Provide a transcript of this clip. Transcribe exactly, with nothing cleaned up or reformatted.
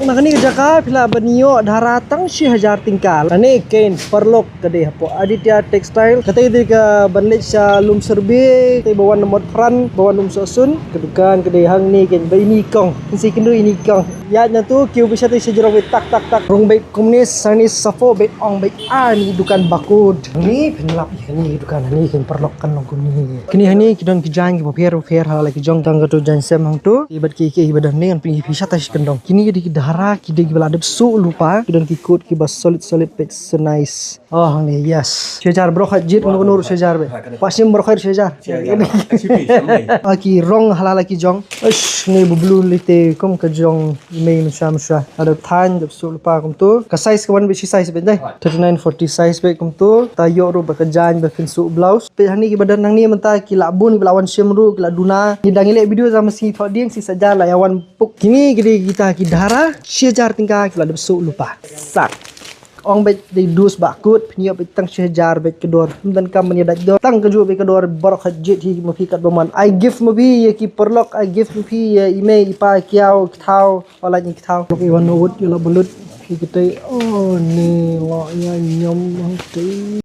Na kane ka jaka phi lah ban ïoh dhara tang shi hajar tyngka. Kane kein paralok ka dei hapoh Aditya Textile. Kata dei ka ban leit sha Lumshyrbe, kata ba wan na Motphran, ba wan Umsohsun. Ka dukan ka dei hangne kein ba ine i kong. Nsi kyndu ine i kong. Ïaid na tu kiew beit shatei sha jrong beit tak tak tak. Rung beit kumne sani safo beit ong beit ani dukan bakut. Ni phin lap ïa kane dukan ni kein paralok kan long kumne. Kine hangne ki don ki jaiñ kiba pher ba pher ha la ki jong tang katu jaiñ sem hangtu. Ki bad ki ki ba don ni ngan pyni phi shatei shi kyndong. Kine ki dei ki dhara ki dei kiba la dep suh lypa. Ki don ki coat kiba solid solid beit so nice. Oh hangne yes. Shi hajar baroh khat jied ngur ngur shi hajar beit. Pasim baroh khat shi hajar. Ah ki rong ha la ki jong. Ush ni ba blue lite kum ka jong. Mei mynshuwa mynshuwa. Ada thaiñ dep suh lypa kumtu. Ka size ka wan beit shi size beit dei. Thirty nine forty size beit kumtu. Ta ïoh ruh ba ka jaiñ ba phin suh blouse. Peit hangne kiba don nangne mynta ki la bun ki la wan shim ruh ki la duna. Ngi dang ïaleh video za masi thoh dieng shi saja la ïa wan puk. Kine ki dei kita ki dhara shi hajar tyngka ki la dep suh lypa. Sak. Ong beit dei dus bakut phin ïoh beit tang shi hajar beit ka dor. Ym donkam ban ïa dait dor. Tang kajuh beit ka dor baroh khat jied hi ma phi katba mon. I give ma phi ïa ki paralok, I give ma phi ïa i mei i pa, i kiaw, ki thaw. Wan lait ïa ki thaw. Lok i wan na wut ïa la balut. Ki kitei. Oh ni la ïa ñiom hangtei.